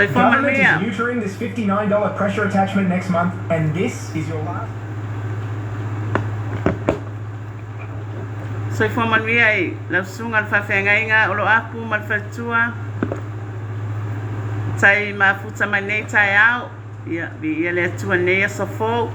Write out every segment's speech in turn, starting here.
Soifua Government is manuia. neutering this $59 pressure attachment next month, and this is your last. Soifua manuia i lau susuga i le faafeagaiga o lo o apu ma le faletua. Tai mafuta mai nei taeao. Ia, viia le Atua i lenei aso fou.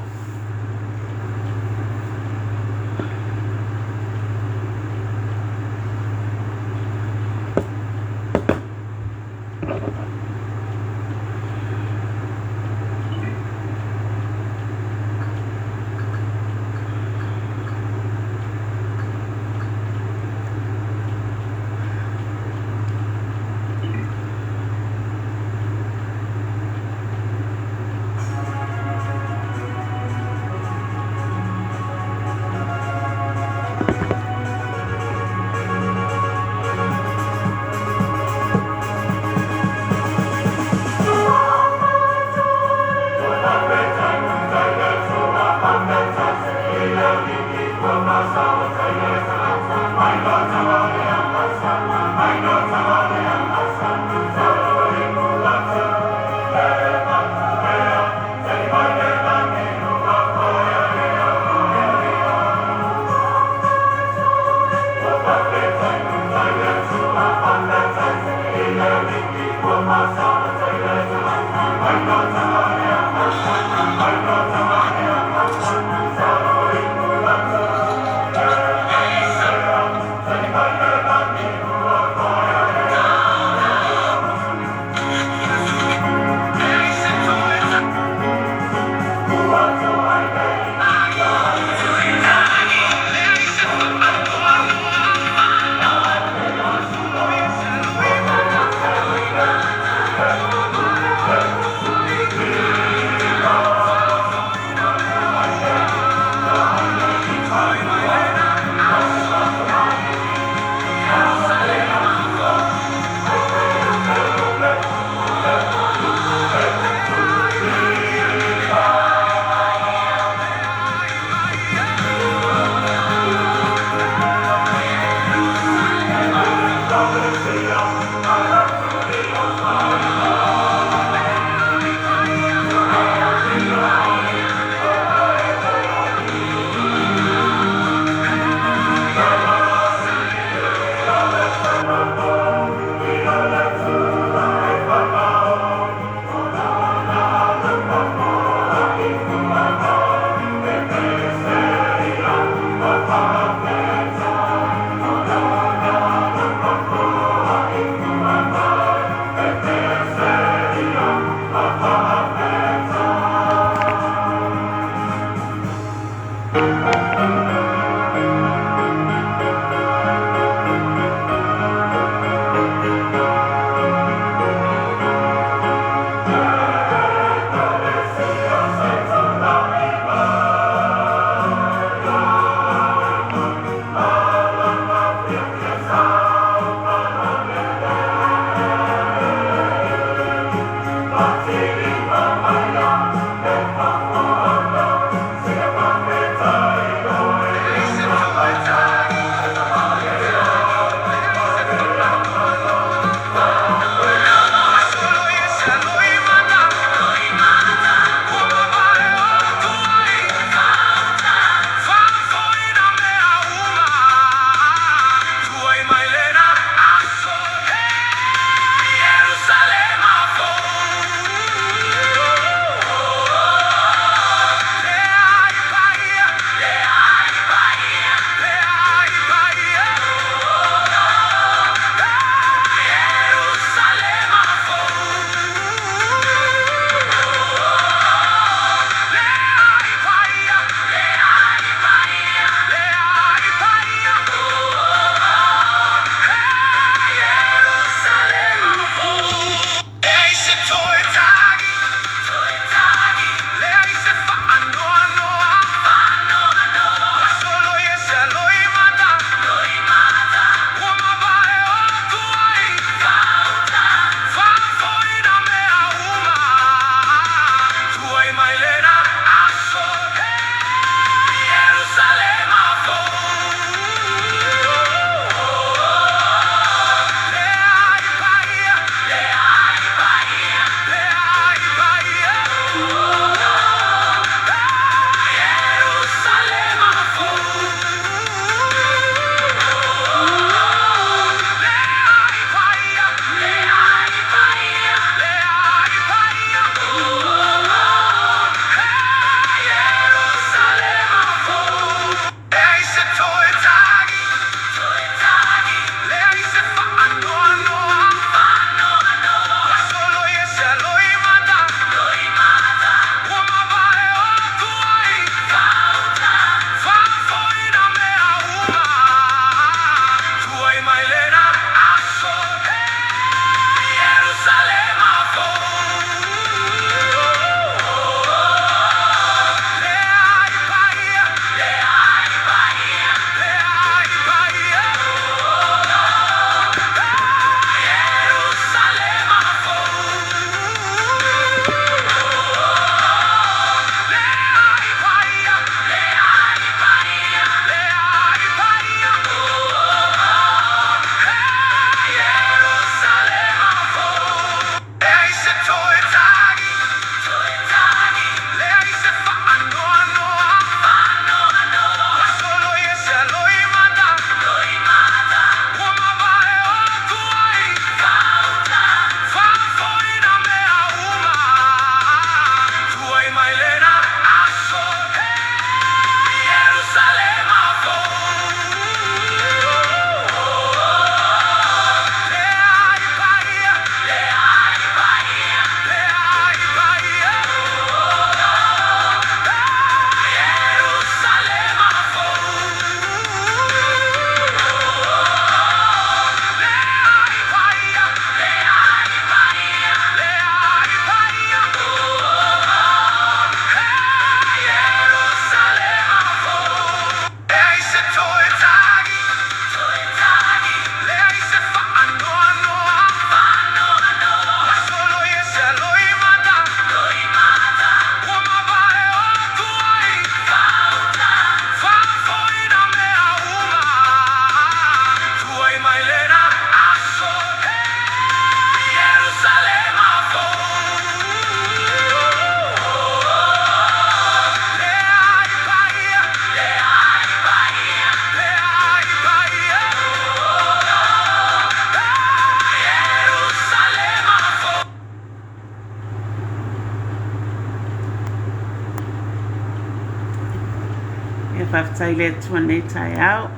Ia faafetai i le Atua i lenei taeao.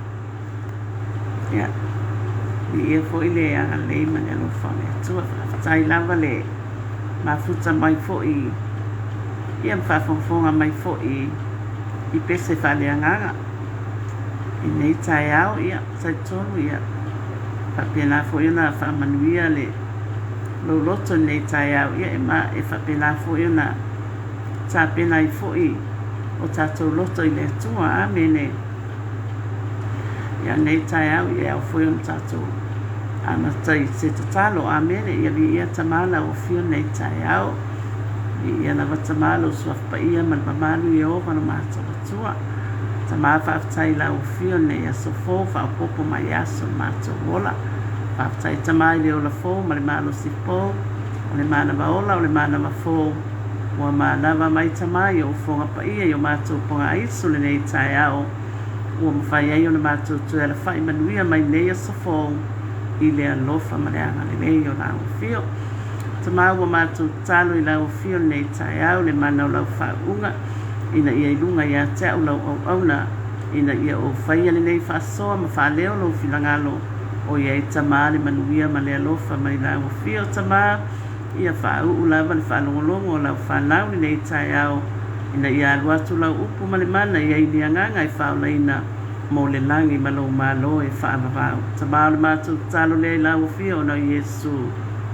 Ia, viia foi le agalelei ma le alofa o le Atua. Faafetai lava le mafuta mai foi ia ma faafogafoga mai foi i pese faaleagaga i lenei taeao. Ia, talitonu ia faapena foi ona faamanuia le lou loto i lenei taeao, ia e faapena foi ona tapena ai foi o tatou loto i le Atua. Amene. Ia lenei taeao ia e ao foi ona tatou amata i se tatalo. Amene. Ia viia Tama lau Afio lenei taeao. Viia lava Tama lou Suafa Paia ma le mamalu Ieova lo matou Atua. Tama faafetai i lau Afio lenei aso fou faaopoopo mai aso o le matou ola. Faafetai Tama i le ola fou ma le malosi fou o le manava ola o le manava fou ua manava mai Tama i ou fofoga paia i o matou pogaisu lenei taeao ua mafai ai ona matou toe alafai manuia mai nei aso fou i le alofa ma le agalelei o lau Afio. Tama ua matou tatalo i lau Afio lenei taeao le mana o lau faauuga ina ia i luga ia te au lau auauna ina ia ou faia lenei faasoa ma faaleo lou finagalo o i ai Tama le manuia ma le alofa mai lau Afio Tama ia faauu lava le faalogologo o lau fanau lenei taeao ina ia alu atu lau upu ma le mana i ai ni agaga e faaolaina mo le lagi ma lou Malo e faavavau. Tama o le matou tatalo lea i lau Afio ona o Iesu.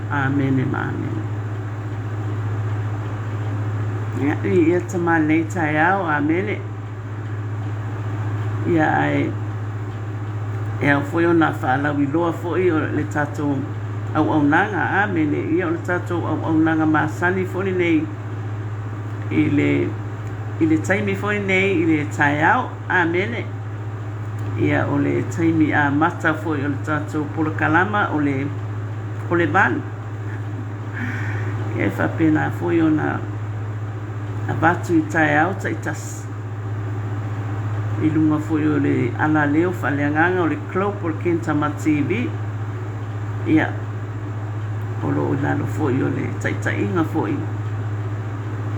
Amene ma amene. Ia, viia Tama lenei taeao. Amene. Ia ae e ao foi ona faalauiloa foi o le tatou auaunaga. Amene. Ia o le tatou auaunaga masani foi lenei i le i le taimi foi lenei i le taeao. Amene. Ia o le taimi amata foi o le tatou polokalama o le o le 8. Ia e faapena foi ona avatu i taeao taitasi i luga foi o le alaleo faaleagaga o le Global Kentama TV. Ia, o lo o i lalo foi o le taitaiga foi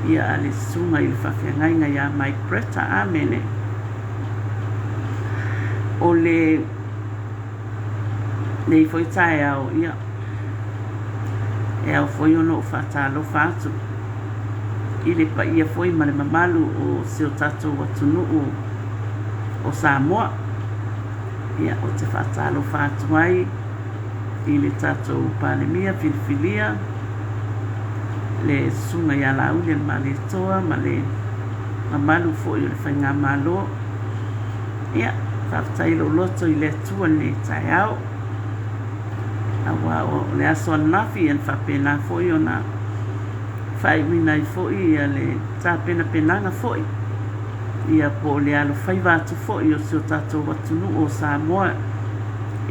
ia a le susuga i le faafeagaiga ia Mike Bretta. Amene. O le nei foi taeao, ia, e ao foi ona ou faatalofa atu i le paia foi ma le mamalu o si o tatou atunuu o Samoa. Ia, ou te faatalofa atu ai i le tatou Palemia filifilia, le Susuga ia Laauli Malietoa ma le mamalu foi o le Faigamalo. Ia, faafetai lou loto i le Atua i lenei taeao, aua o le aso ananafi na faapena foi ona faaiuina ai foi le tapenapenaga foi ia po o le alofaiva atu foi o si o tatou atunuu o Samoa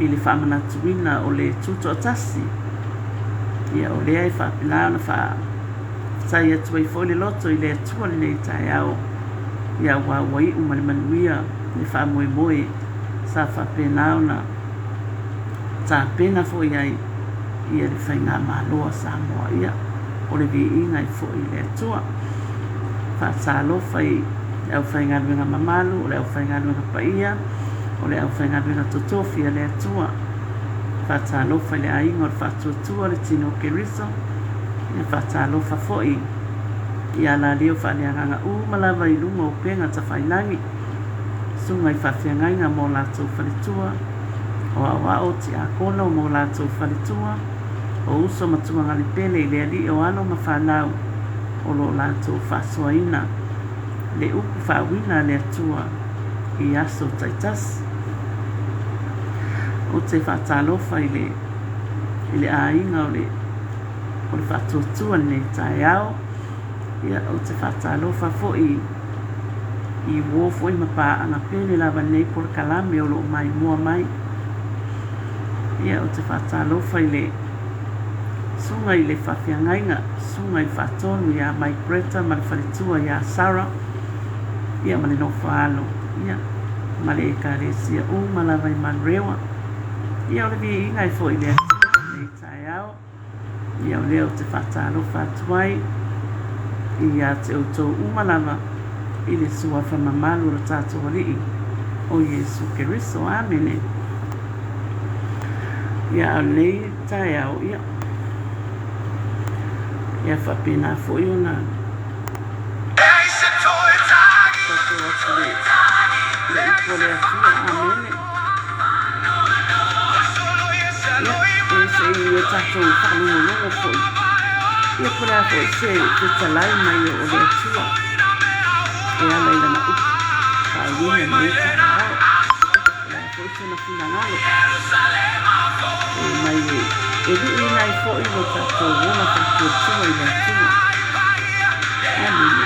i le faamanatuina o le Tutoatasi. Ia o lea e faapena ona faafetai atu ai foi le loto i le Atua i lenei taeao, ia aua ua iu ma le manuia le faamoemoe sa faapena ona tapena foi ai ia le Faigamalo a Samoa. Ia, o le viiga e foi i le Atua. Faatalofa i le aufaigaluega mamalu, o le aufaigaluega paia, o le aufaigaluega totofi a le Atua. Faatalofa i le aiga o le Faatuatua, le Tino o Keriso. Ia faatalofa foi i alaleo faaleagaga uma lava i luga o upega tafailagi, susuga i faafeagaiga ma o latou faletua, o aoao, tiakono ma o latou faletua, o uso ma tuagalepele i le Alii o alo ma fanau o lo o latou faasoaina le upu faauiga a le Atua i aso taitasi. Ou te faatalofa i le i le aiga o le o le Faatuatua i lenei taeao. Ia, ou te faatalofa foi i uo foi ma paaga pele lava i lenei polokalame o lo o maimoa mai. Ia, ou te faatalofa i le susuga i le faafeagaiga, susuga i le faatonu ia Mike Bretta ma le faletua ia Sarah, ia ma le nofo a alo, ia, ma le Ekalesia uma lava i Manurewa. Ia, o le viiga e foi i le Atua i lenei taeao. Ia, o lea ou te faatalofa atu ai ia te outou uma lava I le Suafa mamalu o lo tatou Alii o Iesu Keriso. Amene. Ia, a o lenei taeao, ia, ia faapena foi ona tatou atu le, le upu a le Atua. Amene. Ia, e se i o tatou faalogologo foi, ia po o le a foi se fetalai mai o le Atua e ala i lana upu faauuina i lenei taeao. O le a foi sona finagalo e mai e luuina ai foi lo tatou ola faatuatua i le Atua. Amene.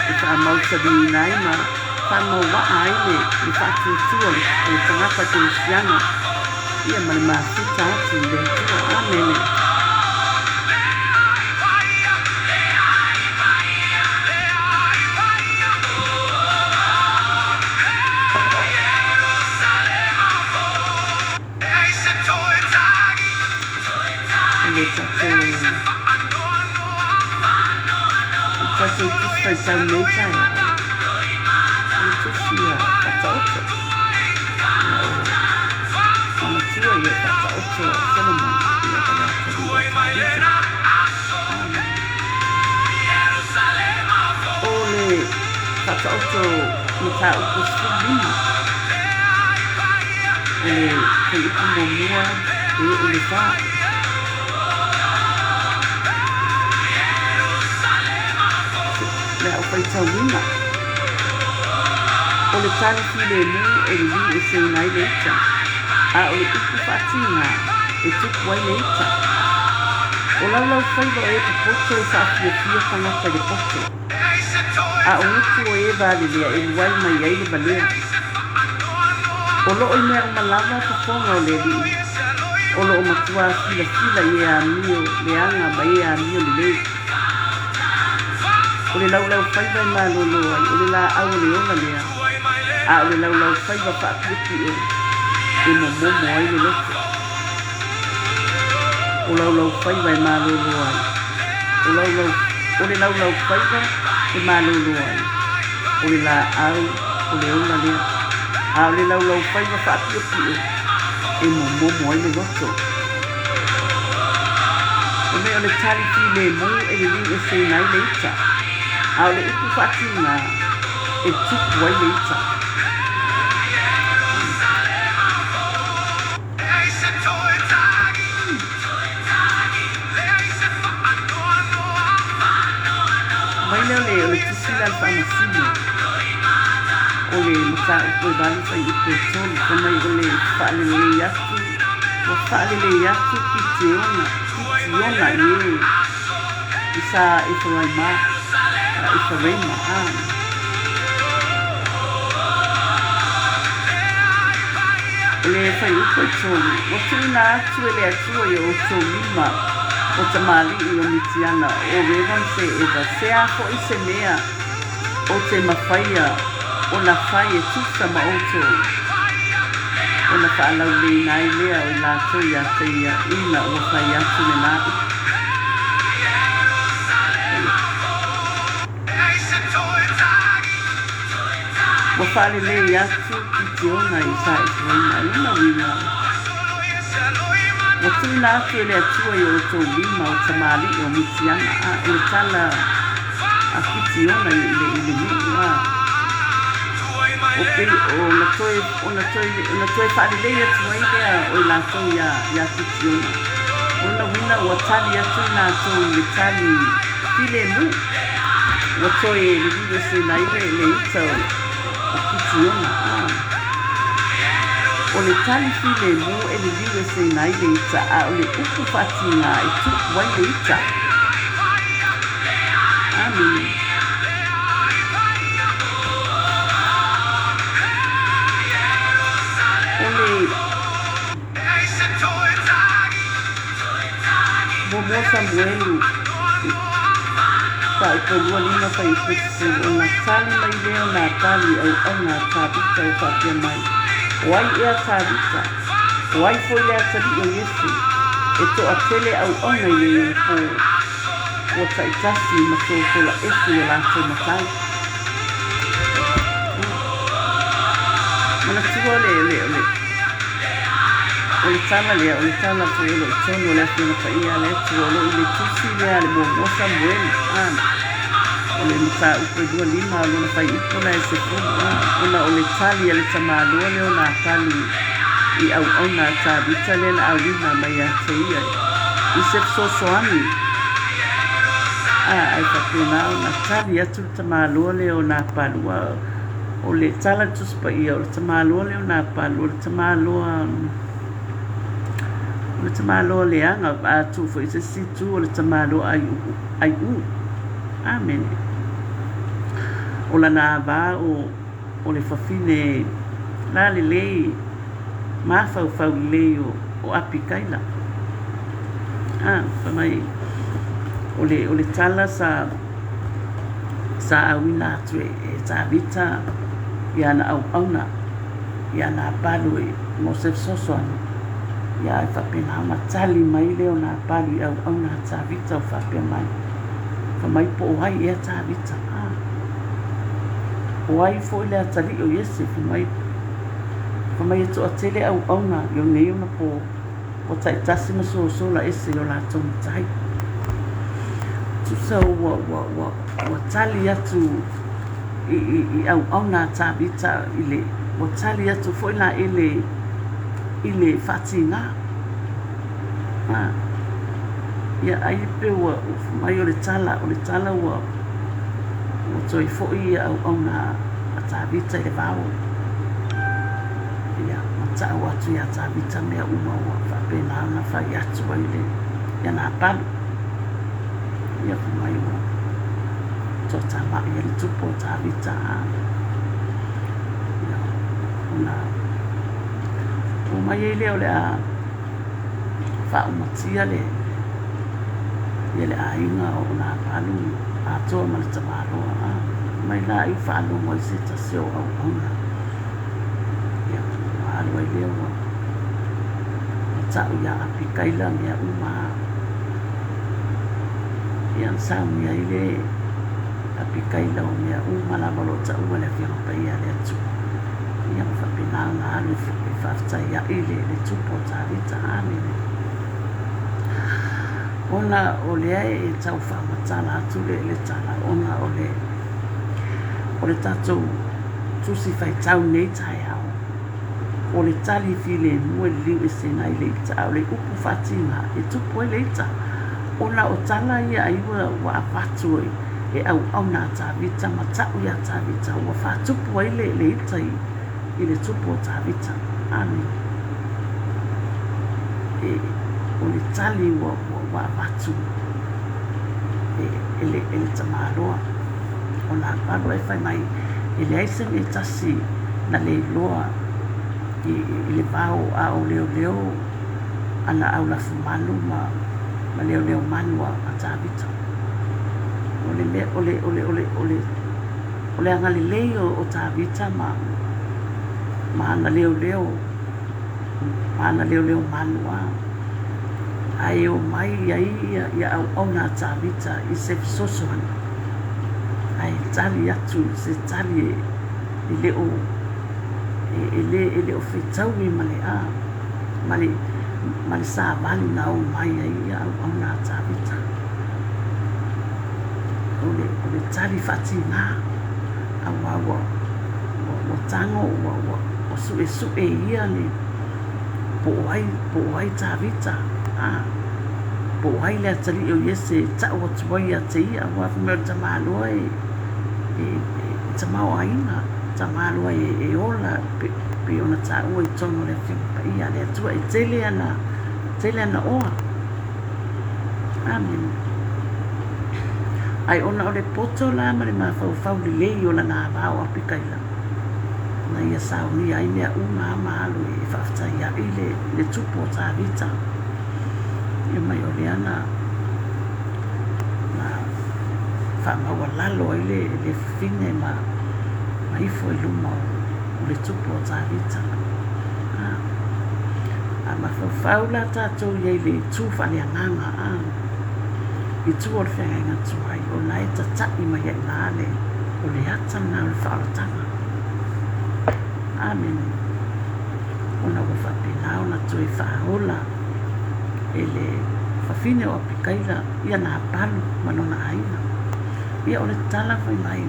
E faamausaliina ai ma faamauaa ai le faatuatua o le tagata kerisiano ia ma le mafuta atu i le Atua. Amene. O le tatou o le tatou Tusi Faitau nei taeao, o le Tusi a Faataoto. Ia o Mamatua ia Faataoto a Solomona, ia o le atalii a Tavita. Amen. O le Faataoto mataupu 15, o le fuaiupu muamua e oo i le 4. Le a ou faitauina. O le tali filemu e liliu eseina ai le ita, a o le upu faatiga e tupu ai le ita. O laulaufaiva o e popoto e faafiafia tagata i le poto, a o gutu o e valelea e luai mai ai le valea. O loo i mea uma lava fofoga o le Alii, o loo matuā silasila i e amio leaga ma e amio lelei. O le laulaufaiva e malolo ai, o le laau o le ola lea, a o le laulaufaiva faapiopio e momomo ai le loto. O laulaufaiva e malolo ai, o laulau, o le laulaufaiva e malolo ai, o le laau o le ola lea, a o le laulaufaiva faapiopio e momomo ai le loto. O mea o le tali filemu e liliu eseina ai le ita, a o le upu faatiga e tupu ai le ita. Mai lea o le, o le tusi lea a le Faamasino, o le mataupu e 8 fuaiupu e 3, fai mai o le faalelei atu, ua faalelei atu Kitiona, Kitiona i e i sa Eferaima, Eferaima, a. O le fuaiupu e 3, ua tuuina atu e le Atua i o outou lima o tamalii o Mitiana, o Reva ma Seeva, se a foi se mea ou te mafaia ona fai e tusa ma outou, ona faalauleina ai lea o i latou ia te ia ina ua fai atu lena upu. Ua faalelei atu Kitiona i sa Eferaima, o lona uiga, ua tuuina atu e le Atua i o outou lima o tamalii o Mitiana, a o le tala a Kitiona i le i le nuu, a o pei ona toe ona toe ona toe faalelei atu ai lea o i latou iā iā Kitiona. O lona uiga ua tali atu i latou i le tali filemu, ua toe liliu eseina ai le le ita o o Kitiona, a o le tali filemu e liliu eseina ai le ita, a o le upu faatiga e tupu ai le ita. Amene. O le muamua Samuelu fuaiupu 25 fuaiupu 10, ona tali mai lea o Nabali i auauna a Tavita ua faapea mai, O ai ea Tavita? O ai foi le atalii o Iese? E toatele auauna i nei ona pō, ua taitasi ma totola ese i o latou matai. manatua le, le, le, o le tala lea, o le tala foi o lo o i totonu o le Afioga Paia a le Atua, o lo o i le tusi lea a le muamua Samuele, a, o le mataupu e 25 o lona fuaiupu lena e 10, a, ona o le tali a le tamaloa lea o Napalu i auauna a Tavita lea na auina mai ia te ia i se fesoasoani, a, ae faapena ona tali atu le tamaloa lea o Napalu, a o le tala a le Tusi Paia, o le tamaloa lea o Napalu, o le tamaloa, o le tamaloa leaga, a tuu foi i se isi itu, o le tamaloa aiu. Amene. O lana ava o, o le fafine lalelei, mafaufau lelei o, o Apikaila. A, fai mai, o le, o le tala sa, sa auina atu e, e Tavita i ana auauna, i ana palu e mo se fesoasoani, ia ae faapena ona tali mai lea o Napalu i auauna a Tavita o faapea mai, Fai mai po o ai ea Tavita, a o ai foi le atalii o Iese, fai mai, fai mai e toatele auauna i nei ona po ua taitasi ma sosola ese i o latou matai. Tusa ua, ua, ua, ua tali atu i, i, i auauna a Tavita i le, ua tali atu foi la i le, i le faatiga. A, ia ai pe ua, ua fai mai o le tala, o le tala ua, ua toe foi ia auauna a Tavita i le vao. Ia, ma tau atu iā Tavita mea uma ua faapena ona fai atu ai le, ia Napalu. Ia fai mai ua toatamai ai le tupu o Tavita, a, ia, ona oo mai ai lea o le a faaumatia le, ia le aiga o Napalu atoa ma le tamaloa, a, mai la ai ua faalogo ai se tasi o auauna. Ia, ua alu ai lea ua tau iā Apikaila mea uma. Ia, na saunia ai le Apikaila o mea uma lava o lo o taua i le Afioga Paia a le Atua. Ia, ma faapena ona alu e faafetai ai le Tupu o Tavita. Amene. Ona o lea e tau faamatala atu le tala, ona o le O le tatou tusi faitau nei taeao, o le tali filemu e liliu eseina ai le ita, a o le upu faatiga e tupu ai le ita, ona o tala ia ai ua, ua avatu e, e auauna a Tavita ma ta'u iā Tavita, ua faatupu ai le, le ita i, i le tupu o Tavita. Amene. E, o le tali ua, ua, ua avatu e, e le, e le tamaloa. O Napalu ae fai mai, e leai se mea e tasi na le iloa i, i le vao a o leoleo ana au lafumanu ma, ma leoleo manu a, a Tavita. O le mea, o le, o le, o le, o le, o le agalelei o, o Tavita ma, ma ana leoleo, ma ana leoleo manu a. Ae omai ai ia, ia auauna a Tavita i se fesoasoani. Ae tali atu se tali e, e le o, e, e le, e le o fetaui ma le, a, ma le, ma le savali na omai ai ia auauna a Tavita. O le, o le tali faatiga, auā ua, ua, ua tago, ua, ua, ua suʻesuʻe ia le, Po o ai, po o ai Tavita, a, po o ai le atalii o Iese e tau atu ai ia te ia, aua fai mai o le tamaloa e, e, e tamaoaiga, tamaloa e, e ola, pe, pei ona taua i totonu o le Afioga Paia a le Atua, e tele ana, tele ana oa. Amene. Ai ona o le poto la ma le mafaufau lelei o lana ava o Apikaila, na ia saunia ai mea uma a ma alu e faafetai ai le, le tupu o Tavita. Ia mai o lea na, na faamaualalo ai le, le fafine ma, ma ifo i luma o, o le tupu o Tavita. A, a mafaufau la tatou i ai i le itu faaleagaga, a, i tua o le feagaiga tuai, o la e tata'i mai ai i ina le, o le ata lena o le faaolataga. Amene. Ona ua faapena ona toe faaola e le fafine o Apikaila ia Napalu ma lona aiga. Ia o le tala fai mai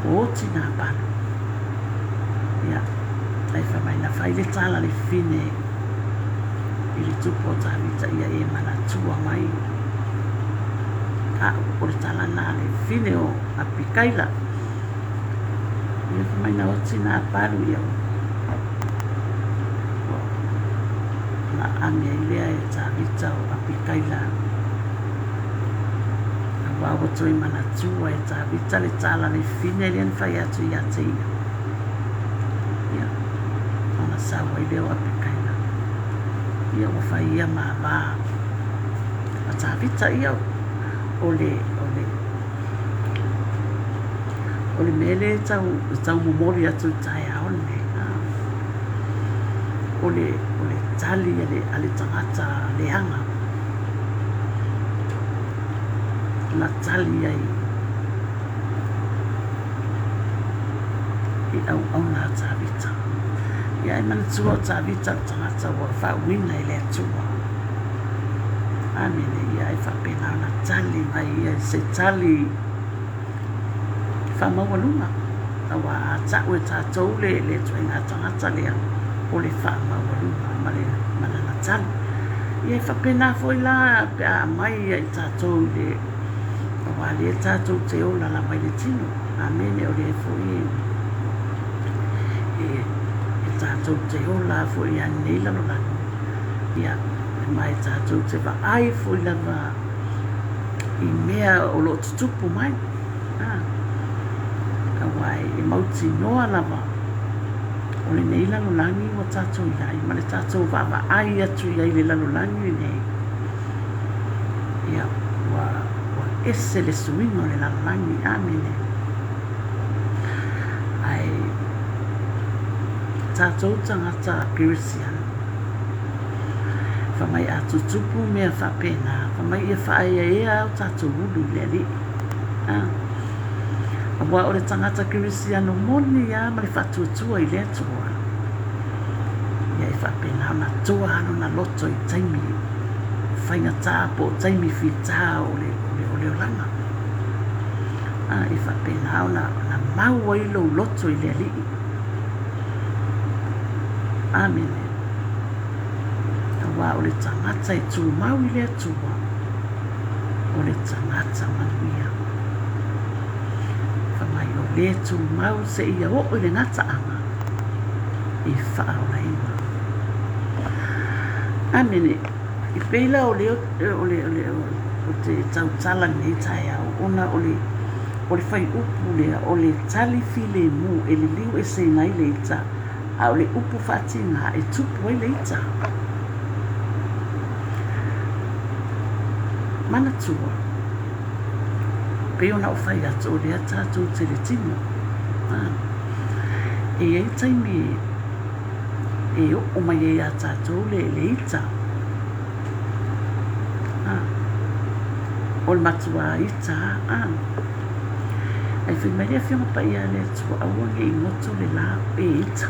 ua oti Napalu. Ia, ae fai mai na fai le tala a le fafine i le tupu o Tavita ia e manatua mai a'u. O le tala lena a le fafine o Apikaila. Ia fai mai na oti Napalu ia ua ona aami ai lea e Tavita o Apikaila. Aua ua toe manatua e Tavita le tala a le fafine lea na fai atu ia te ia. Ia, ona sau ai lea o Apikaila. Ia ua fai ia ma va a Tavita. Ia, o le, o le, o le mea lea e tau, e tau momoli atu i le taeao lenei, o le, o le tali a le, a le tagata leaga na tali ai i auauna a Tavita. Ia e manatua o Tavita le tagata ua faauuina e le Atua. Amene. Ia e faapena ona tali mai ia i se tali faamaualuga. Aua a tau e tatou le le ituaiga tagata lea, o le faamaualuga ma le ma lana tali. Ia e faapena foi la pe a aumai ia i tatou i le aua lea tatou te ola lava i le tino. Amene. O lea foi e e tatou te ola foi i lenei lalolagi. Ia, ma e tatou te vaai foi lava i mea o lo o tutupu mai. Aua e mautinoa lava o lenei lalolagi ua tatou i ai ma le tatou vaavaai atu i ai i le lalolagi lenei, ia, ua, ua ese le suiga o le lalolagi. Amene. Ae tatou tagata Kerisiano, fai mai a tutupu mea faapena, fai mai ia faaeaea o tatou ulu i le Alii. Aua o le tagata Kerisiano moni lava ma le faatuatua i le Atua, ia e faapena ona toa lava lona loto i taimi faigata po o taimi fita o le, o le, o le olaga. E faapena ona, ona mau ai lou loto i le Alii. Amene. Aua o le tagata e tumau i le Atua, o le tagata manuia. Fai mai o le tumau seia oo i le gataaga e faaolaina. Amene. E pei la o le, o le, o le, o te tautala i lenei taeao ona o le, o le fuaiupu lea, o le tali filemu e liliu eseina ai le ita, a o le upu faatiga e tupu ai le ita. Manatua, pei ona ou fai atu, o lea tatou te le tino. E i ai taimi e oo mai ai ia tatou le, le ita. O le matuā ita lava. Ae fai mai le Afioga Paia a le Atua, aua ne i goto le la o e ita.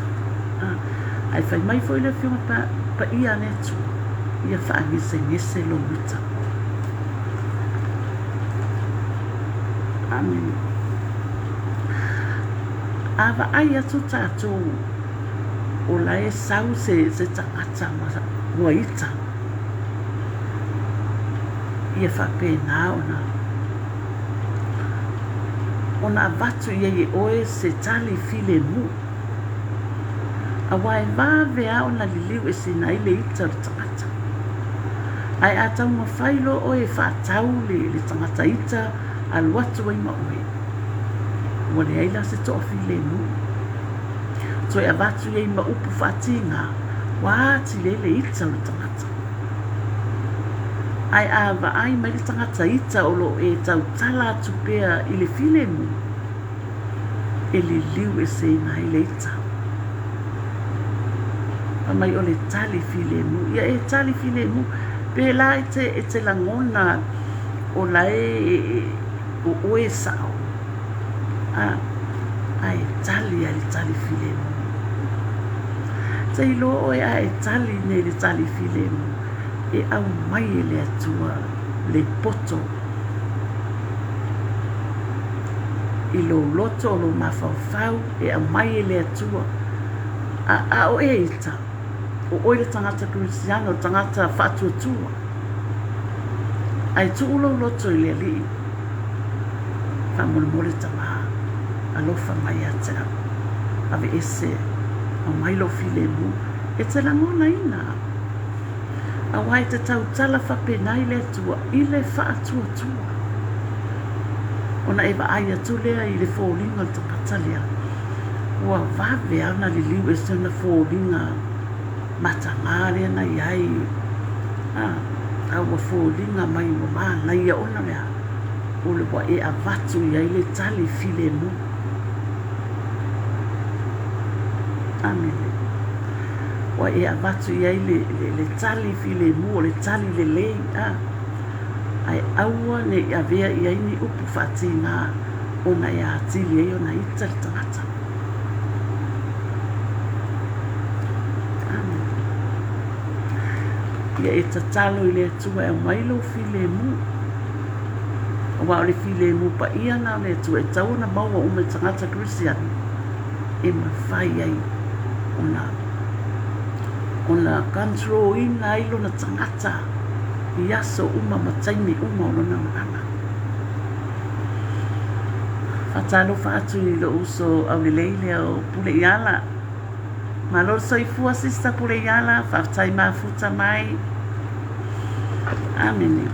Ae fai mai foi le Afioga Paia a le Atua, ia faagesegese lou ita. Amene. A vaai atu tatou o la e sau se, se tagata ma ua ita, ia faapena ona ona avatu i ai e oe se tali filemu. Aua e vave lava ona liliu eseina ai le ita o le tagata. Ae a taumafai loa oe e faatau le, le tagata ita alu atu ai ma oe, ua leai la se toafilemu. Toe avatu i ai ma upu faatiga, ua atili ai le ita o le tagata. Ae a vaai mai le tagata ita o lo o e tautala atu pea i le filemu, e liliu eseina ai le ita. Fai mai o le tali filemu. Ia e tali filemu. Pēlā e te, e te lagona o la e, o oe e sao. A, ae tali a i le tali filemu. Te iloa oe a e tali nei i le tali filemu, e aumai e le Atua le poto i lou loto o lou mafaufau, e aumai e le Atua. A, a o e ita, o oe le tagata kerisiano, le tagata faatuatua, ae tuu lou loto i le Alii, faamolemole tamā, alofa mai ia te au, aveese, aumai lou filemu, e te lagonaina. Aua e te tautala faapena i le Atua i le faatuatua. Ona e vaai atu lea i le foliga o le tagata lea, ua vave lava ona liliu ese ona foliga mataga lea na i ai, a, a ua foliga mai ua manaia ona o le a? O le ua e avatu i ai le tali filemu. Amene. Ua e avatu i ai le, le, le tali filemu, o le tali lelei, a. Ae aua ne i avea i ai ni upu faatigā ona e atili ai ona ita le tagata. Amene. Ia e tatalo i le Atua e aumai lou filemu. Aua o le filemu paia na o le Atua e tatau ona maua uma e tagata kerisiano e mafai ai ona ona control ina ai lona tagata i aso uma ma taimi uma o lona olaga. Faatalofa atu i lou uso aulelei lea o Puleiala. Malo le soifua sister Puleiala, faafetai mafuta mai. Amene.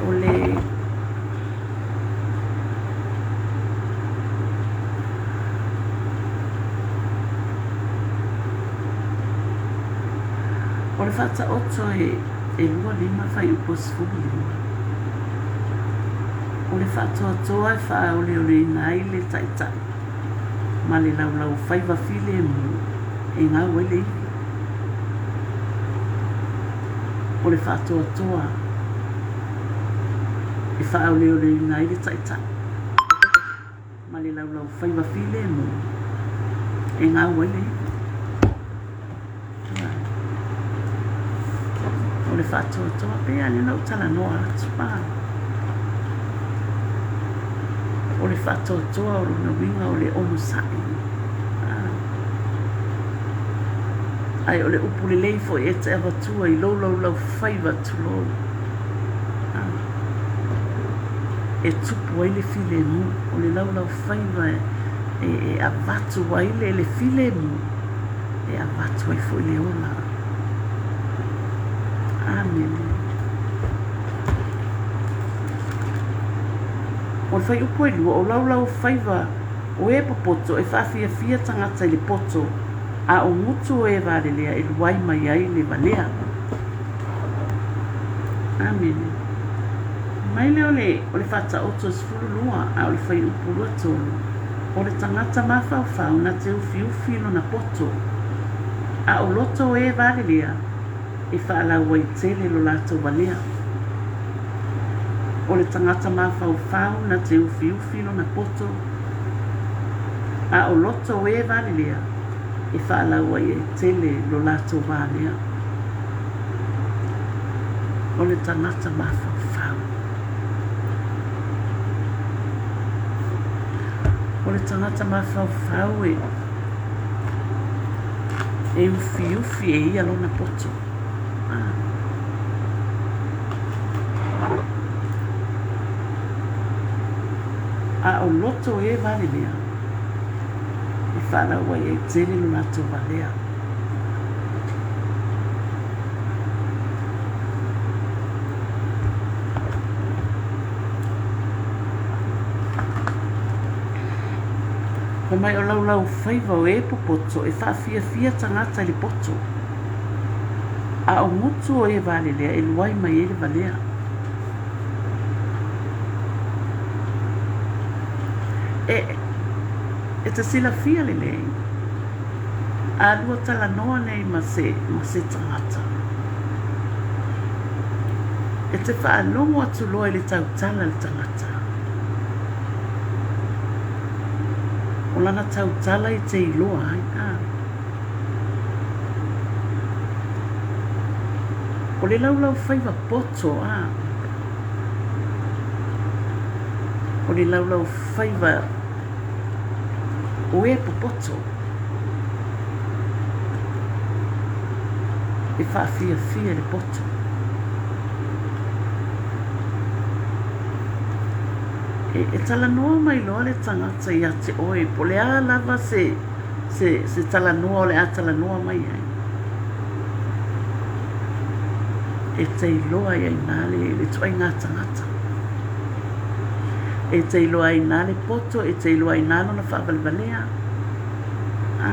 O le O le faataoto e 25 fuaiupu e 15. O le faatoatoa e faaoleoleina ai le taitai ma le laulaufaiva filemu e gau ai le ivi. O le faatoatoa e faaoleoleina ai le taitai ma le laulaufaiva filemu e gau ai le ivi. O le faatoatoa pei lava lea na ou talanoa atu. O le faatoatoa o lona uiga o le onosai. Ae o le upu lelei foi e te avatua i lou laulaufaiva tulou. E tupu ai le filemu. O le laulaufaiva e avatu ai le filemu. E avatu ai foi le ola. Amene. O le fuaiupu e lua, o laulaufaiva o e popoto e faafiafia tagata i le poto, a o gutu o e valelea e luai mai ai le valea. Amene. Mai lea o le, o le faataoto 12, a o le fuaiupu 23, o le tagata mafaufau na te ufiufi lona poto, a o loto o e valelea e faalauaitele lo latou valea. O le tagata mafaufau na te ufiufi lona poto, a o loto o e valelea e faalauaitele lo latou valea. O le tagata mafaufau. O le tagata mafaufau e e ufiufi e ia lona poto. A o loto e valelea e faalauaiaitele lo latou valea. Fai mai o laulaufaiva o e popoto e faafiafia tagata i le poto, a o gutu o e valelea e luai mai ai le valea. E, e te silafia lelei, a lua talanoa nei ma se, ma se tagata, e te faalogo atu loa i le tautala a le tagata. O lana tautala e te iloa ai, a. O le laulaufaiva poto, a. O le laulaufaiva o e popoto. E faafiafia le poto. E talanoa mai loa le tagata ia te oe, po o le a lava se, se, se talanoa o le a talanoa mai ai, e te iloa ai i ina le, le ituaiga tagata. E te iloa ai i ina le poto, e te iloa ai i ina lona faavalevalea. A.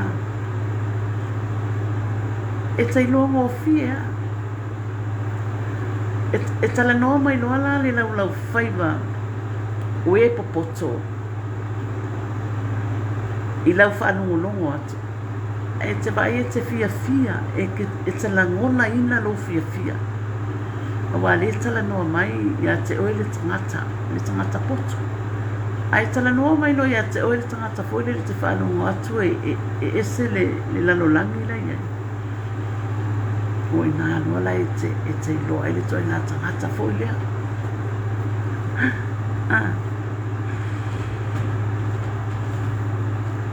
E te iloa gofie lava. E talanoa mai loa la le laulaufaiva o e popoto i lau faalogologo atu, e te vaai e te fiafia, e te lagonaina lou fiafia, aua o lea e talanoa mai ia te oe le tagata, le tagata poto. Ae talanoa mai loa ia te oe le tagata foi lele e te faalogo atu e ese le lalolagi la e i ai. O i ina loa la e te, e te iloa ai le ituaiga tagata foi lea. Ah.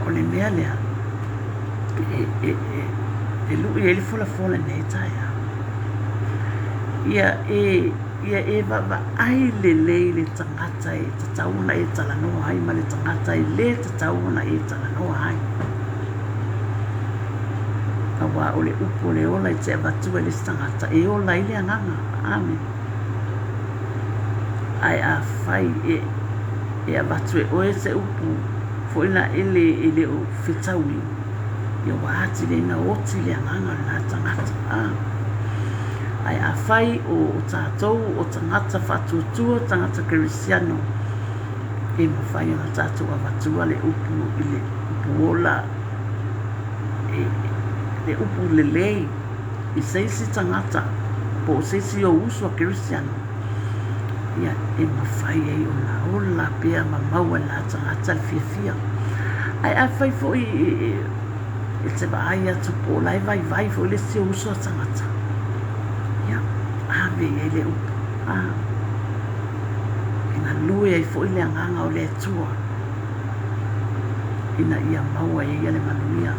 O le mea lea, e, e, e, e lui ai le folafola i lenei taeao. Ia e, ia e vaavaai lelei le tagata e tatau ona e talanoa ai ma le tagata e le tatau ona e talanoa ai. Aua o le upu o le ola e te avatua i le isi tagata, e ola ai le agaga. Amene. Ae afai e, e avatu e oe se upu foi la ele e le o fetaui, ia ua atili ai na oti le agaga o lena tagata. Ah. Ae afai o, o tatou o tagata faatuatua, tagata kerisiano, e mafai ona tatou avatua le upu i le upu ola, e, le upu lelei i se isi tagata po o se isi ou uso a kerisiano, ia, e mafai ai ona ola pea ma maua e lena tagata le fiafia. Ae afai foi e, e te vaai atu po o la e vaivai foi le isi ou uso a tagata, ia, ave i ai le upu. Ah. E galue ai foi le agaga o le Atua ina ia maua e ia le manuia.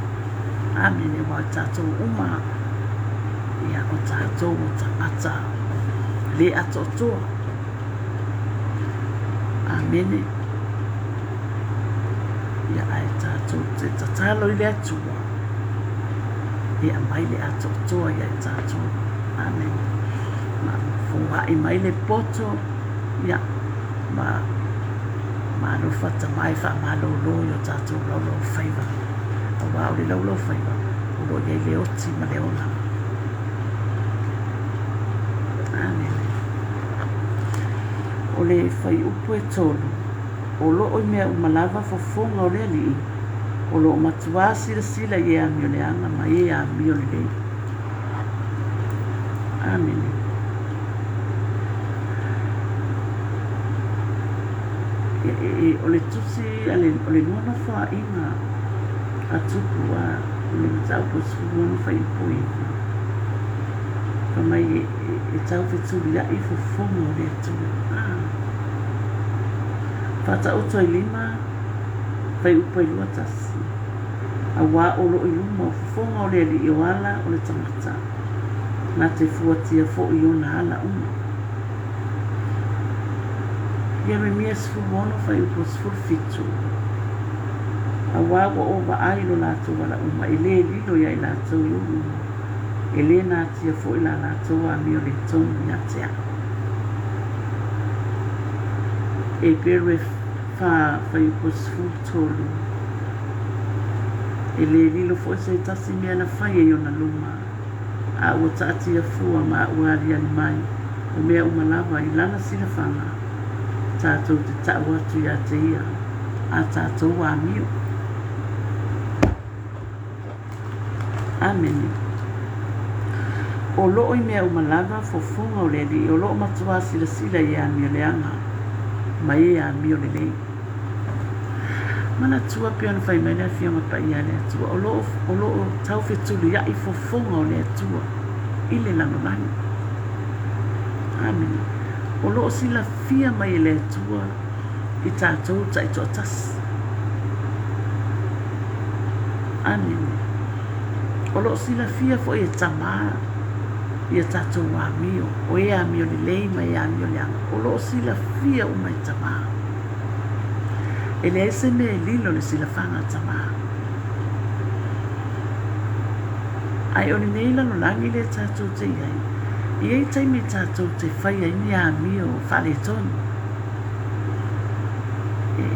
Amene, aua o tatou uma, ia, o tatou o tagata le atoatoa. Amene. Ia, ae tatou te tatalo i le Atua e aumai le atoatoa ia i tatou. Amene. Ma foai mai le poto, ia, ma ma alofa Tama e faamalolo i o tatou laulaufaiva, aua o le laulaufaiva o lo o i ai le oti ma le ola. Amene. O le fuaiupu e tolu, o lo o i mea uma lava fofoga o le Alii, o lo o matuā silasila i e amioleaga ma e amiolelei. Amene. E, e, e, o le tusi a le, o le lua nofoaiga a Tupu a o le mataupu e 16 fuaiupu 9. Fai mai e, e, e tau fetuliai fofoga o le Atua. Ah. Faataoto ai lima, fuaiupu e 21. Aua o lo o i luma o fofoga o le Alii o ala o le tagata, na te fuatia foi i ona ala uma. Ieremia 16 fuaiupu 17, Aua ua ou vaai i lo latou ala uma, e le lilo ia i latou i ou luma, e le natia foi la latou amio le tonu ia te au. Eperu e 4 fuaiupu 13, E le lilo foi se tasi mea na faia i ona luma, a ua taatia fua ma ua aliali mai o mea uma lava i lana silafaga, tatou te tau atu ia te ia a tatou amio. Amene. O lo o i mea uma lava fofoga o le Alii, o lo o matuā silasila i e amio leaga ma e amio lelei. Manatua pei ona fai mai le Afioga Paia a le Atua, o lo o, o lo o taufetuliaʻi fofoga o le Atua i le lalolagi. Amene. O lo o silafia mai e le Atua i tatou taitoatasi. Amene. O lo o silafia foi e Tamā ia tatou amio, o e amio lelei ma e amio leaga, o lo o silafia uma e Tamā. E leai se mea e lilo le silafaga a Tamā. Ae o lenei lalolagi lea tatou te i ai, e i ai taimi tatou te fai ai ni amio faaletonu. E,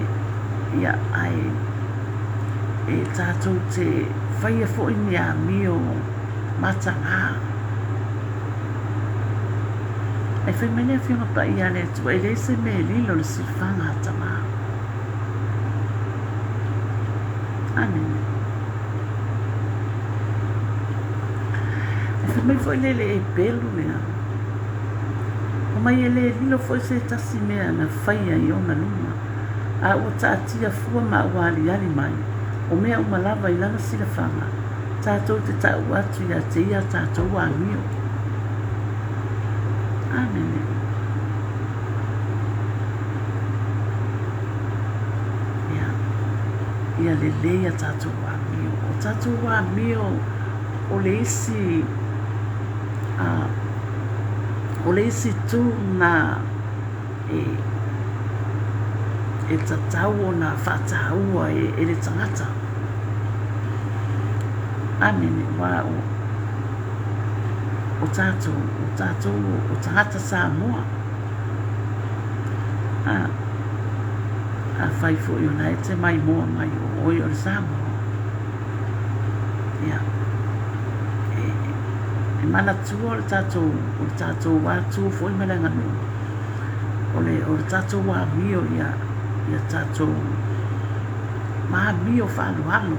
ia, ae e tatou te faia foi ni amio matagā. Ae fai mai le Afioga Paia a le Atua, e leai se mea e lilo le silafaga a Tamā. Amene. Ae fai mai foi le le pelu lea, Omai e le lilo foi se tasi mea na faia i ona luma, a ua taatia fua ma ua aliali mai, o mea uma lava i lana silafaga, tatou te taua atu ia te ia tatou amio. Amene. Ia, ia lelei a tatou amio. O tatou amio o le isi a o le isi itu na e e tatau ona faataua e, e le tagata. Amene, wa o o tatou, o tatou o tagata Samoa. A, afai foi o la e te maimoa mai o oe o le Samoa. Ia, e, e manatua o le tatou, o le tatou atua foi ma le aganuu, o le, o le tatou amio ia, ia tatou ma amio faaaloalo,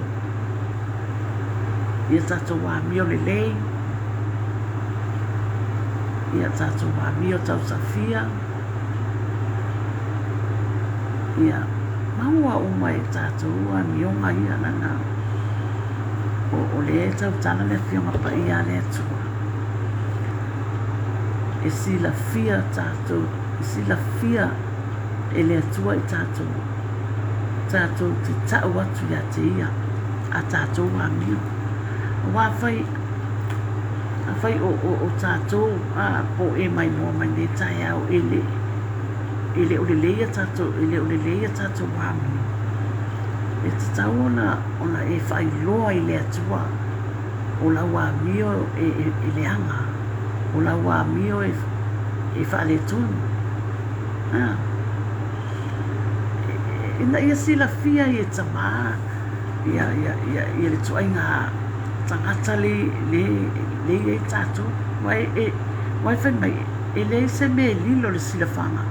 ia tatou amio lelei, ia tatou amio tausafia, ia maua uma e tatou amioga ia leaga o, o lea e tautala le Afioga Paia a le Atua. E silafia tatou, e silafia e le Atua i tatou, tatou te tau atu ia te ia a tatou amio. Aua afai, afai o, o, o tatou a, po o e maimoa mai nei taeao e le, e le o lelei a tatou, e le o lelei a tatou amio, e tatau ona, ona e faailoa i le Atua o lau amio e, e, e leaga, o lau amio e, e faaletonu. A. Ina ia silafia ai e Tamā ia, ia, ia, ia le ituaiga tagata le, le, le i ai tatou. Aua e, e, aua e fai mai, e leai se mea e lilo le silafaga,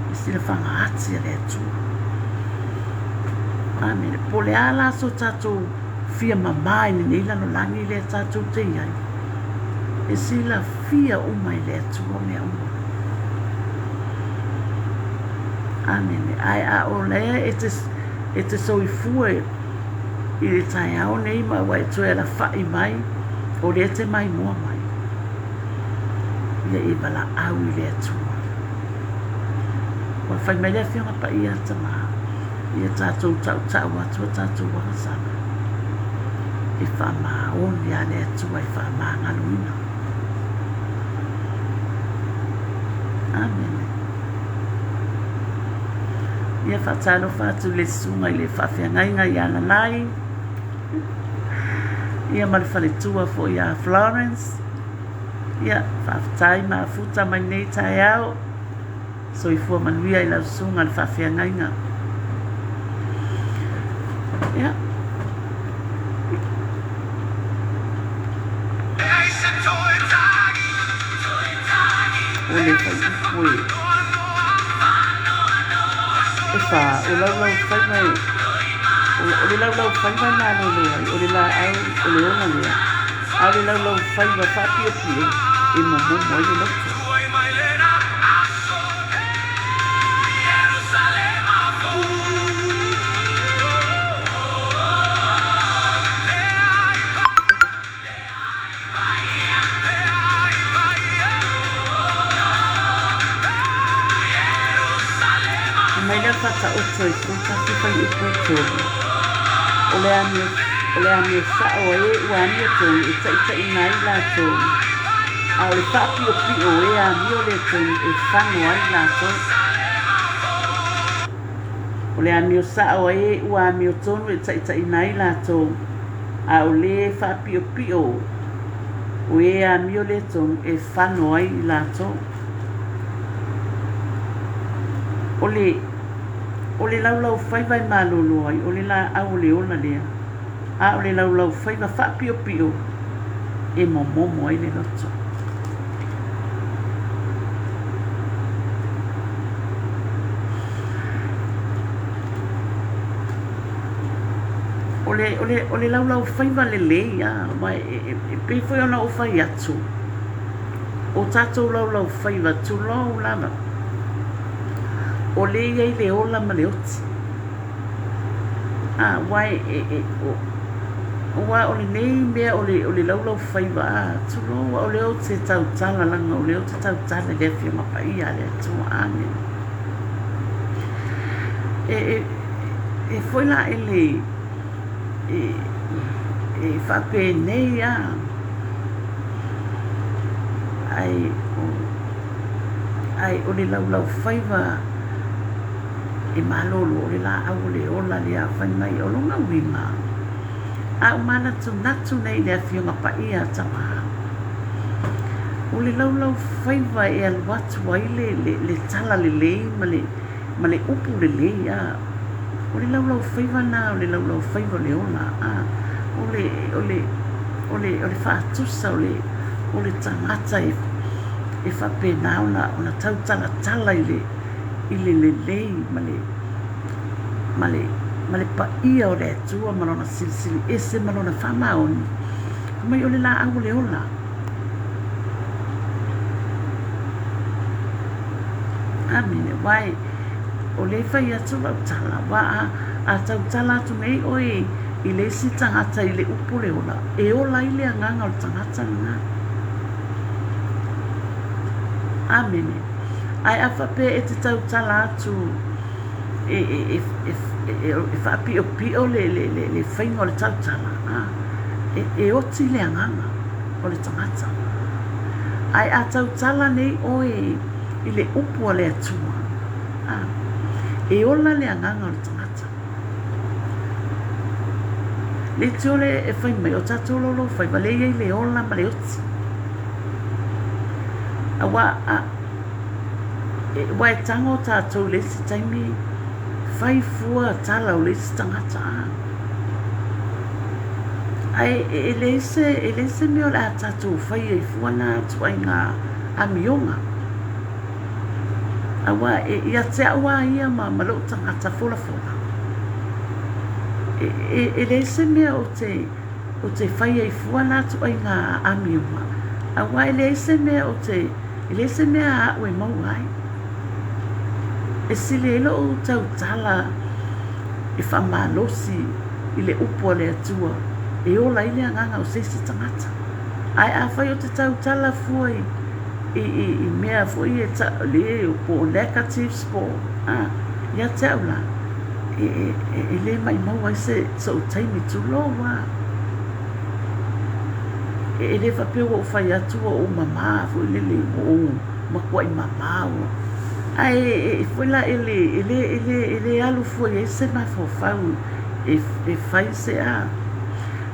le silafaga ati a le Atua. Amene. Po o le a la so tatou fia mamā i lenei lalolagi lea tatou te i ai, e silafia uma e le Atua mea uma. Amene. Ae a o lea e te, e te soifua i le taeao nei ma ua e toe alafai mai, o lea e te maimoa mai, ia e valaau i le Atua. Ua fai mai le Afioga Paia a Tamā, ia tatou tautau atu a tatou agasala, e faamaoni a le Atua e faamagaloina. Amene. Ia faatalofa atu le susuga i le faafeagaiga ia Lalai, ia ma le faletua foi ia Florence. Ia, faafetai mafuta mai nei taeao. Soifua manuia i lau susuga le faafeagaiga. Ia. O le whaiupu e e whā, o laulau whaiva e, o, o le laulau whaiva e malolo ai, o le laau, o le ola lea, a o le laulau whaiva whaapiopio e momomo ai le loto. Fai mai lea o le Faataoto i 11 fuaiupu e 3, O le amio, o le amio sa'o a e ua amiotonu e taʻitaʻina ai latou, a o le faapiʻopiʻo o e amio lē tonu e fano ai latou. O le amio sa'o a e ua amiotonu e taʻitaʻina ai latou, a o le faapiʻopiʻo o e amio lē tonu e fano ai latou. O le, o le laulaufaiva e malolo ai, o le lāʻau o le ola lea, a o le laulaufaiva faapiʻopiʻo e momomo ai le loto. O le, o le, o le laulaufaiva lelei a, aua e, e, e pei foi ona ou fai atu, o tatou laulaufaiva, tulou lava, o lea e i ai le ola ma le oti. A, aua e, e, e, o, aua o lenei mea o le, o le laulaufaiva, a, tulou, o lea ou te tautala, leaga o lea ou te tautala i le Afioga Paia a le Atua. Amene. E, e, e foi la ele, e, e faapenei a, ae o, ae o le laulaufaiva e malolo, o le lāʻau o le ola lea fai mai o lona uiga, a ua manatunatu nei i le Afioga Paia a Tama, o le laulaufaiva e alu atu ai le, le, le tala lelei ma le, ma le upu lelei, a o le laulaufaiva lena o le laulaufaiva o le ola, a o le, o le, o le, o le faatusa o le, o le tagata e, e faapena ona, ona tautalatala i le, i le lelei ma le, ma le, ma le paia o le Atua ma Lona silisili ese ma Lona faamaoni, fai mai o le lāʻau o le ola. Amene. Aua e, o lea e fai atu lau tala, aua a, a tautala atu nei ʻoe i le isi tagata i le upu o le ola, e ola ai le agaga o le tagata lena. Amene. Ae a faapea e te tautala atu e, e, e, e, e, e faapiʻopiʻo le, le, le, le faiga o le tautala, a, e, e oti le agaga o le tagata. Ae a tautala nei ʻoe i le upu a le Atua, a, e ola le agaga o le tagata. Le tiole e fai mai, o tatou laulaufaiva, lea e i ai le ola ma le oti. Aua, a, e, aua e tago tatou i le isi taimi, fai fua tala o le isi tagata, a. Ae e leai se, e leai se mea o le a tatou faia i fua na ituaiga amioga. Aua e, ia te au lava ia ma, ma lou tagata folafola, e, e, e leai se mea ou te, ou te faia i fua na ituaiga amioga, aua e leai se mea ou te, e leai se mea aʻu e maua ai. E sili ai lou tautala e faamalosi i le upu a le Atua e ola ai le agaga o se isi tagata. Ae afai ou te tautala fua i, i, i, i mea foi e ta, le, po o negatives po o, a, ia te au la, e, e, e, e le maʻimau ai se, soʻu taimi, tulou a. E, e le faapea ua ou fai atu ua ou mamā foi lele, ua ou matuaʻi mamā ua, ae e, e foi la e le, e le, e le, e le alu fua i ai se mafaufau e, e fai se a.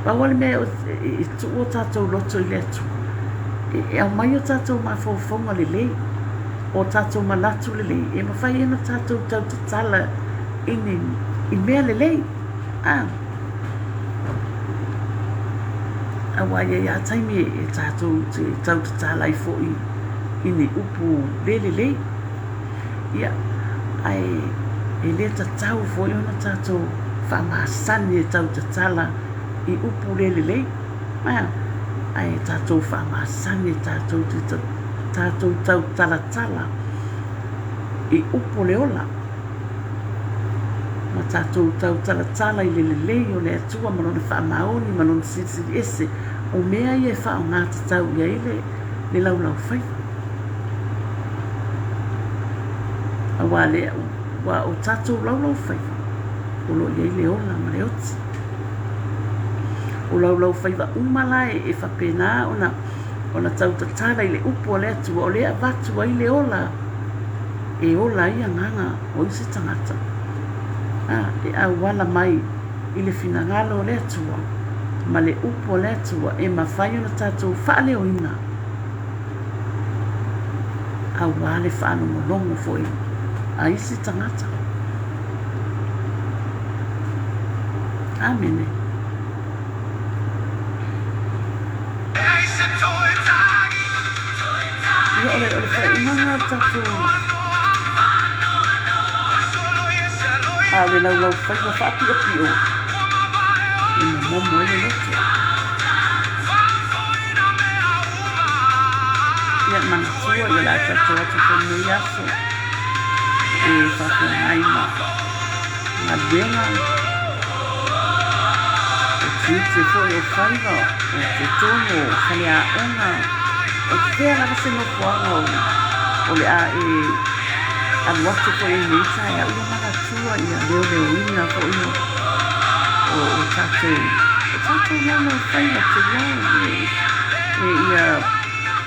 Pau lava le mea e tuu o tatou loto i le Atua, e aumai o tatou mafaufauga lelei, o tatou manatu lelei, e mafai ai ona tatou tautatala i ni i mea lelei. A. Aua e i ai lava taimi e tatou te tautatala ai foi i ni upu le lelei. Ia, ae e le tatau foi ona tatou faamasani e tautatala i upu le lelei, a, ae tatou faamasani tatou te tatou tautalatala i upu o le ola, ma tatou tautalatala i le lelei o le Atua ma Lona faamaoni ma Lona silisili ese, o mea ia e faaaoga tatau i ai le, le laulaufaiva. Aua lea ua. Aua o tatou laulaufaiva o lo o i ai le ola ma le oti. O laulaufaiva uma la e faapena ona ona tau tatala i le upu a le Atua o lea e avatu ai le ola e ola ai agaga o isi tagata a e auala mai i le finagalo o le Atua ma le upu a le Atua e mafai ona tatou faaleoina aua le faalogologo foi a isi tagata. Amene. Ia, o le, o le faaiuga lena o le tatou a o le laulaufaiva faapiopio e momomo ai le loto. Ia, manatua, ia o le a tatou atu foi i lenei aso e faafeagai ma galuega, o tiute foi o faiva, o totonu o faleaoga, o fea lava se nofoaga o le a e alu atu foi i lenei taeao, ia manatua ia leoleoina foi o tatou o tatou laulaufaiva tulou e ia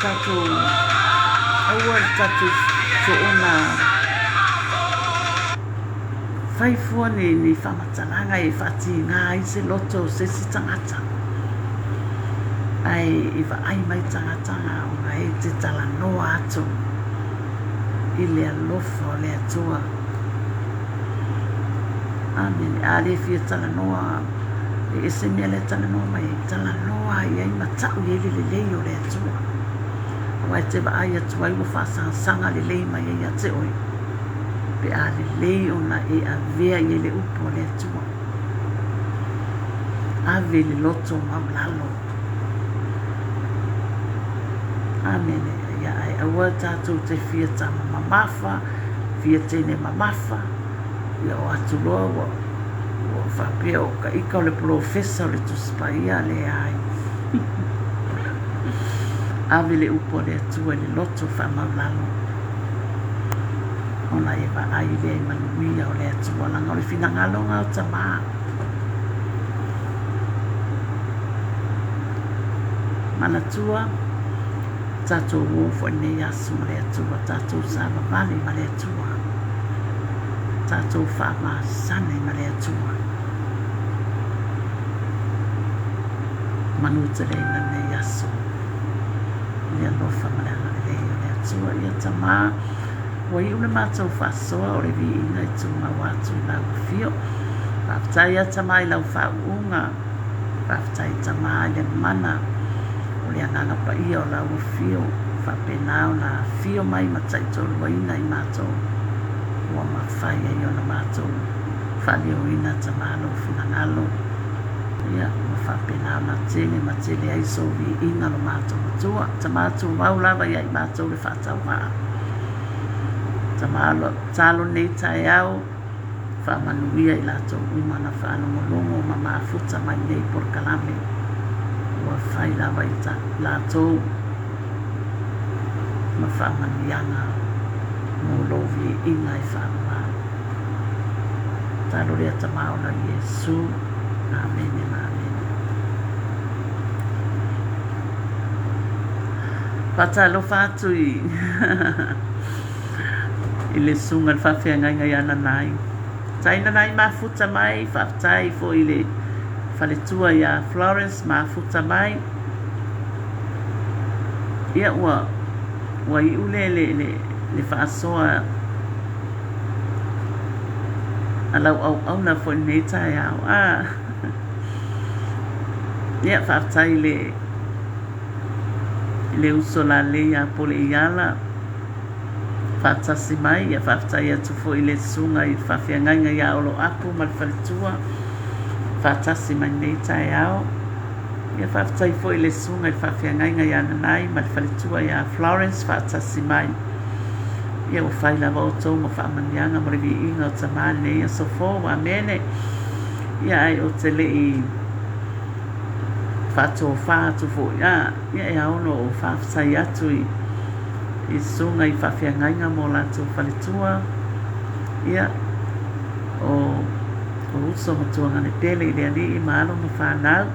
tatou aua le tatou soona Fai fua ni faamatalaga e faatiga ai se loto o se isi tagata, ae e vaai mai tagata ona e te talanoa atu i le alofa o le Atua. Amene. A le fia talanoa, e ese mea la e talanoa mai ai, talanoa i ai ma tau i ai le lelei o le Atua. Aua e te vaai atu ai ua faasagasaga lelei mai ai ia te oe. Pe a lelei ona e avea i ai le upu a le Atua. Ave le loto maulalo. Amene. Ia ae aua tatou te fia tama mamafa, fia teine mamafa, ia o atu loa ua ua faapea o ka ika o le polofesa o le Tusi Paia, leai. Ave le upu a le Atua i le loto faamaulalo. Ona e vaai lea i manuia o le Atua, leaga o le finagalo lena o Tama. Manatua, tatou o foi lenei aso ma le Atua, tatou savavali ma le Atua, tatou faamasani ma le Atua. Manuteleina lenei aso i le alofa ma le agalelei o le Atua. Ia Tama, ua iu le matou faasoa o le viiga i tumau atu i lau afio. Faafetai a Tama i lau faauuga. Faafetai Tama i le mana o le Agaga Paia o lau afio. Faapena ona afio mai ma taitoluaina i matou ua mafai ai ona matou faaleoina Tama lou finagalo. Ia, ua faapena ona tele ma tele ai sou viiga lo matou Matua. Tama tumau lava ia i matou le faatauvaa. Tama talo nei taeao, faamanuia i latou uma na faalogologo ma mafuta mai nei polokalame. Ua fai lava i latou ma faamanuiaga mo lou viiga e faavavau. Talo lea Tama ona Iesu. Amene ma amene. Faatalofa atu i i le susuga i le faafeagaiga ia Nanai. Tai Nanai mafuta mai, faafetai foi i le faletua ia Florence mafuta mai. Ia ua ua iu le le le, le faasoa a lau auauna foi i lenei taeao. Ah. Ia, faafetai i le, i le uso lalei ia Poleiala faatasi mai. Ia, faafetai atu foi i le susuga i le faafeagaiga ia Oloapu ma le faletua faatasi mai lenei taeao. Ia, faafetai foi i le susuga i le faafeagaiga ia Nanai ma le faletua ia Florence faatasi mai. Ia ua fai lava outou ma faamanuiaga mo le viiga o Tama i lenei aso fou. Amene. Ia ae ou te le i faatofa atu foi, a, ia e ao ona ou faafetai atu i, i susuga i faafeagaiga ma o latou faletua. Ia, o o uso ma tuagane pele i le Alii ma alo ma fanau.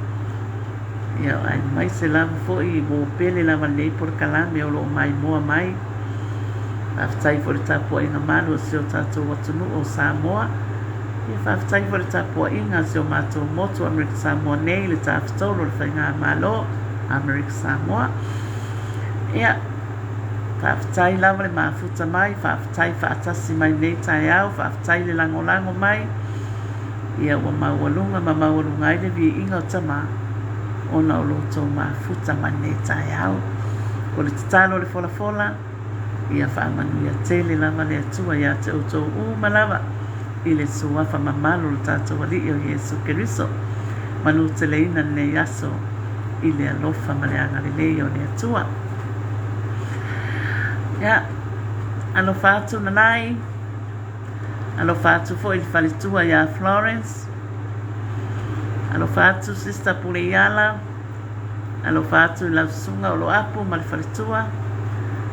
Ia, aemaise lava foi uo pele lava lenei polokalame o lo o maimoa mai. Faafetai foi i le tapuaiga malu a si o tatou atunuu o Samoa. Ia faafetai foi i le tapuaiga a si o matou motu o Amerika Samoa nei, le Tafatolu o le Faigamalo Amerika Samoa. Ia, faafetai lava le mafuta mai, faafetai faatasi mai lenei taeao, faafetai le lagolago mai. Ia ua maualuga ma maualuga ai le viiga o Tama ona o lo outou mafuta mai lenei taeao. O le tatalo o le folafola, Ia faamanuia tele lava le Atua ia te outou uma lava i le Suafa mamalu o lo tatou Alii o Iesu Keriso. Manuteleina lenei aso i le alofa ma le agalelei o le Atua. Ia, alofa atu Nanai, alofa atu foi i le faletua ia Florence, alofa atu Sister Puleiala, Alofa atu i lau susuga Oloapu ma le faletua.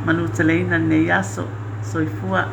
Manuteleina lenei aso. Soifua.